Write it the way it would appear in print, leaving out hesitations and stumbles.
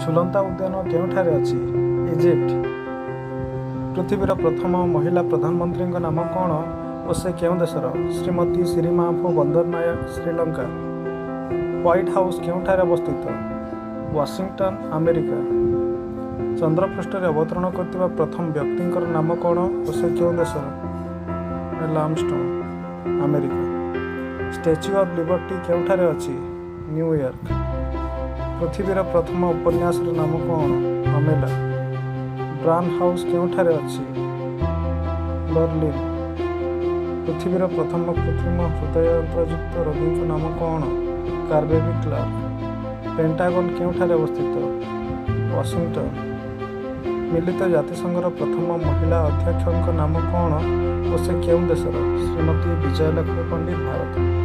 ଝୁଲନ୍ତା ଉଦ୍ୟାନ କେଉଁଠାରେ ଅଛି? ଇଜିପ୍ଟ। ପୃଥିବୀର ପ୍ରଥମ ମହିଳା ପ୍ରଧାନମନ୍ତ୍ରୀଙ୍କ ନାମ କ'ଣ ଓ ସେ କେଉଁ ଦେଶର? ଶ୍ରୀମତୀ ସିରିମାଭୋ ବନ୍ଦରନାୟକ, ଶ୍ରୀଲଙ୍କା। ହ୍ୱାଇଟ୍ ହାଉସ୍ କେଉଁଠାରେ ଅବସ୍ଥିତ? Washington, America. ଚନ୍ଦ୍ରପୃଷ୍ଠରେ ଅବତରଣ କରିଥିବା ପ୍ରଥମ ବ୍ୟକ୍ତିଙ୍କର ନାମ କ'ଣ ଓ ସେ କେଉଁ ଦେଶର? Neil Armstrong, America. Statue of liberty କେଉଁଠାରେ ଅଛି? New York. ପୃଥିବୀର ପ୍ରଥମ ଉପନ୍ୟାସର ନାମ କ'ଣ? ଅମେଲା। ବ୍ରାନ୍ ହାଉସ୍ କେଉଁଠାରେ ଅଛି? ବର୍ଲିନ୍। ପୃଥିବୀର ପ୍ରଥମ କୃତ୍ରିମ ହୃଦୟଯନ୍ତ୍ରଯୁକ୍ତ ରୋଗୀଙ୍କ ନାମ କ'ଣ? କାର୍ବେବି କ୍ଲାର୍କ। ପେଣ୍ଟାଗନ୍ କେଉଁଠାରେ ଅବସ୍ଥିତ? ୱାଶିଂଟନ। ମିଳିତ ଜାତିସଂଘର ପ୍ରଥମ ମହିଳା ଅଧ୍ୟକ୍ଷଙ୍କ ନାମ କ'ଣ ଓ ସେ କେଉଁ ଦେଶର? ଶ୍ରୀମତୀ ବିଜୟଲକ୍ଷ୍ମୀ ପଣ୍ଡିତ, ଭାରତ।